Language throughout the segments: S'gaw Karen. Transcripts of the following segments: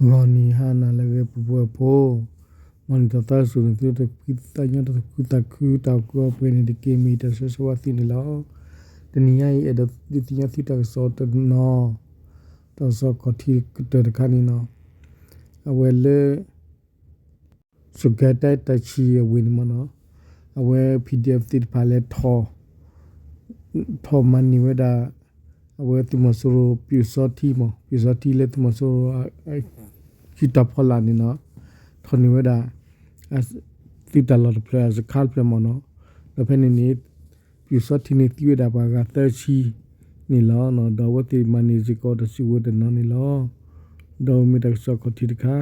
ဂီၤနံၤဟါနၤလၢအဂ့ၤ ပှၤဖှီၣ်ဖိ, မ်နံၤတသီစူၤန့ၣ် သုတဖှံသးညီ တသးခုသးခု တၢ်အိၣ်ကုအပှဲၤန့ၣ်တက့ၢ် မ့ၢ်ယတၢ်ဆၢဂ့ၤဆၢဝါသုန့ၣ်လီၤ. တနံၤညါအံၤ အဲၣ်ဒိးဒုးသ့ၣ်ညါသုတၢ်ကစီၣ်တနီၤ, တၢ်ကစီၣ်ခီၣ်ထံးကတၢၢ်တခါန့ၣ်လီၤ. အဝဲလၢ စကဲတဲတၢ်ဆံအဝ့ၢ်န့ၣ်မ့ၢ်နီၤ, အဝဲ PDF သ့ၣ်တဖၣ်လဲၤထီၣ် ထီၣ်မၤန့ၢ်ဝဲဒၣ် အဝဲသုးမီၤစိရိၤပၠူးစီထံမ့ၢ် ပၠူးစီထံလၢသုးမီၤစိရိၤ ကံတၢ်ဖီလာ်န့ၣ်နီၤ, ထီၣ်န့ၢ်ဝဲဒၣ် သုးတၢ်လီၢ်တဖျၢၣ် စခါတဖျၢၣ်မ့ၢ်နီၤ, ဒီးဖဲန့ၣ်န့ၣ် ပၠူးစီထံန့ၣ်သံဝဲဒၣ်ပှၤဂၤသၢဆံန့ၣ်လီၤ. ဒီးအဝဲသ့ၣ်မၤန့ၢ်စ့ၢ်ကီးတၢ်စုကဝဲၤတနီၤန့ၣ်လီၤ. ဒီးမ့ၢ်တၢ်ကစီၣ်ခီၣ်ထံးတခါ,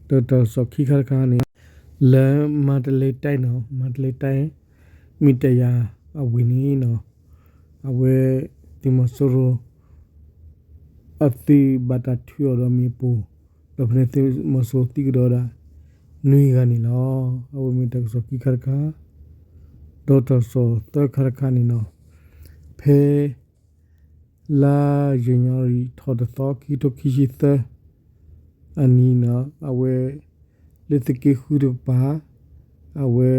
ဒီးတၢ်ကစီၣ်ခံခါတခါန့ၣ် လၢမၤတလ့တၢ်နီၤ, မၤတလ့တၢ် မ့ၢ်တၢ်ယၤအဝ့ၢ်န့ၣ်နီၤ, အဝဲ သုးမီၤစိရိၤ အသုးဘၣ်တၢ်ထုးအီၤဒီးမ့ၣ်ပိၢ်, ဒီးဖဲန့ၣ်သုးမီၤစိရိၤသံကဒီးဒၣ် နွံဂၤန့ၣ်လီၤ. အဝဲမ့ၢ်တၢ်ကစီၣ်ခံခါတခါ, ဒီးတၢ်ကစီၣ်သၢခါတခါန့ၣ်နီၤ, ဖဲ လါယနူၤအါရံၤထီၣ်တသီ ခံကထိခံဆံသၢ အနံၤနီၤ, အဝဲ လၢသုးက့ဃုတကပၤ အဝဲ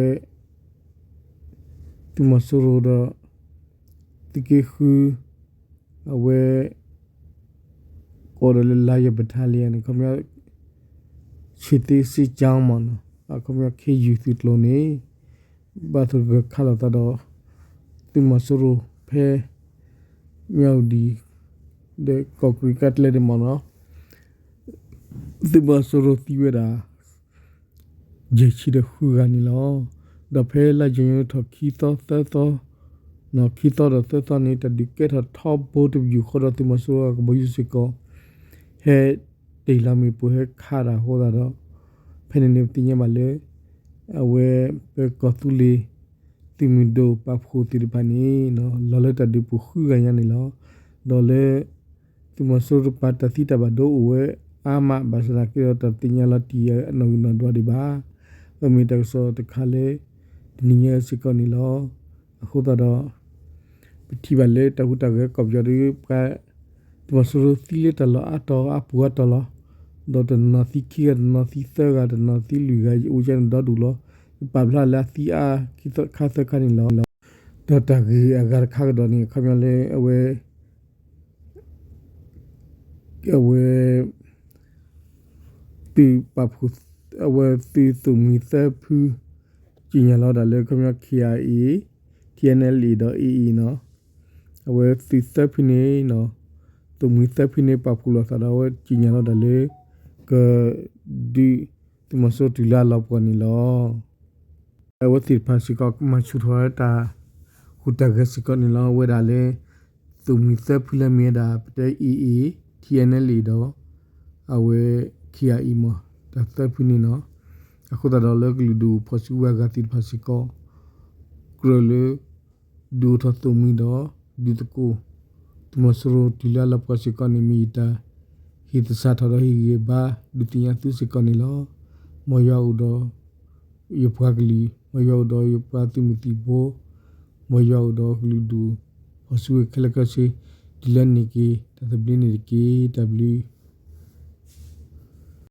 သုးမီၤစိရိၤဒီး သုးက့ဃု အဝဲ ကိးဒီးလၢ Lion Battalion န့ၣ် ခီပညီ ခြေစစ်စစ်ကြောင်း မ့ၢ်နီၤ, အခီပညီ ခ့ယုၢ်သုးကျိၤန့ၣ် ဘၣ်သဂၢၢ်ခးလိာ်သးဒီး သုးမီၤစိရိၤဖဲ မၠၣ်ဝတံၤ ဒီးကီၢ်ကရံၤကါကျဲန့ၣ်မ့ၢ်နီၤ, သုးမီၤစိရိၤသံဝဲဒၣ် ယဲၢ်ဆံဒီးဃုဂၤန့ၣ်လီၤ. ဒီးဖဲလါယနူၤအါရံၤထီၣ်ခံသီသၢသီ ခံသီဒီးသၢသီန့ၣ် တၢ်ဒုးကဲထီၣ်ထီဘိတပယူာ်ဃီဒီးသုးမီၤစိရိၤအကဘီယူၤစ့ၢ်ကီး ဟဲတ့ၢ်လီၤမ့ၣ်ပိၢ်ဟဲခးတၢ်အဃိသတးဒီး ဖဲန့ၣ်န့ၣ်ပသ့ၣ်ညါဘၣ်လၢ အဝဲ ပကီၢ်သူလ့ၤ သုးမုၢ်ဒိၣ်ပာ်ဖှိၣ်သ့ၣ်တဖၣ်န့ၣ် လီၤလၢတၢ်ဒုးပူၤဃုဂၤညါန့ၣ်လီၤ. ဒီးလၢ သုးမီၤစိရိၤတကပၤတၢ်သံတၢ်ဘၣ်ဒိအိၣ်ဝဲအါမး ဘၣ်ဆၣ်သနာ်က့ဒီးတၢ်သ့ၣ်ညါလီၤတံၢ်အနီၣ်ဂံၢ်နီၣ်ဒွးဒံးဘၣ်. အမ့ၢ်တၢ်ကစီၣ်တခါလၢ တနံၤညါစ့ၢ်ကီးန့ၣ်လီၤ. အဃိသတးဒီး ပထံၣ်ဘၣ်လၢတၢ်ဟူးတၢ်ဂဲၤကီၢ်ပယီၤဒီး ပှၤ သုးမီၤစိရိၤသံလၢတၢ်လီၢ်အါတီၤအါပူၤအါတီၤလီၤ. ဒီးတနီၤသံခံဂၤ တနီၤသံသၢဂၤ တနီၤသံလွံၢ်ဂၤ အိၣ်ယဲန့ၣ်ဒီဒူၣ်လီၤ. ယပာ်ဖျါလၢအသံအါခါသၢခါန့ၣ်လီၤ. ဒီးတၢ်ဂ့ၢ်အဂၤတခါကဒီးန့ၣ် အခီပညီလၢအဝဲ အဝဲ သုးပာ်ဖှိၣ် အဝဲသုးသိၣ်မှံၤသၢဖု ကံၢ်ညါလီၤဒၣ်လၢ ခီပညီ KIA, TNLA ဒီး AA နီၤ. အဝဲသုးသၢဖုန့ၣ်နီၤ, သိၣ်မှံၤသၢဖုန့ၣ် ပာ်ဖှိၣ်လိာ်သးဒီး အဝဲကံၢ်ညါလီၤဒၣ်လၢ ကဒုးသုးမီၤစိရိၤတုၤလၢအလီၤပှီၢ်န့ၣ်လီၤ. အဝဲသ့ၣ်တဖၣ်စ့ၢ်ကီး မၤဆူၣ်ထီၣ်ဝဲတၢ်ဟူးတၢ်ဂဲၤစ့ၢ်ကီးန့ၣ်လီၤ. အဝဲဒၣ်လၢ သိၣ်မှံၤသၢဖုလၢမ့ၢ်ဝဲဒၣ် ပတဲ AA, TNLA ဒီး အဝဲ KIA မ့ၢ် တၢ်သၢဖုန့ၣ်နီၤ. အဃိသတးဒီးလၢကလုာ်ဒူၣ်ဖီၣ်စုကဝဲၤအဂၤသ့ၣ်တဖၣ်စ့ၢ်ကီး ကြၢးလၢ ဒုးအိၣ်ထီၣ်သိၣ်မှံၤဒီး ဒုးသကိး သုးမီၤစိရိၤတုၤလၢအလီၤပှီၢ်စ့ၢ်ကီးန့ၣ် မ့ၢ်ယတၢ်ဟ့ၣ်သဆၣ်ထီၣ်ဒီးဟ့ၣ်ဂံၢ်ဟ့ၣ်ဘါ ဒုးသ့ၣ်ညါသုစ့ၢ်ကီးန့ၣ်လီၤ. မ်ယွၤအိၣ်ဒီး ယပှၤကလုာ်, မ်ယွၤအိၣ်ဒီးယပှၤသုးမုၢ်သံၣ်ဘိ, မ်ယွၤအိၣ်ဒီးကလုာ်ဒူၣ် ဖီၣ်စုကဝဲၤခဲလၢာ်ခဲဆ့ တုၤလၢန့ၢ်က့ၤ တၢ်သဘျ့န့ၣ်တက့ၢ်. တၢ်ဘျုး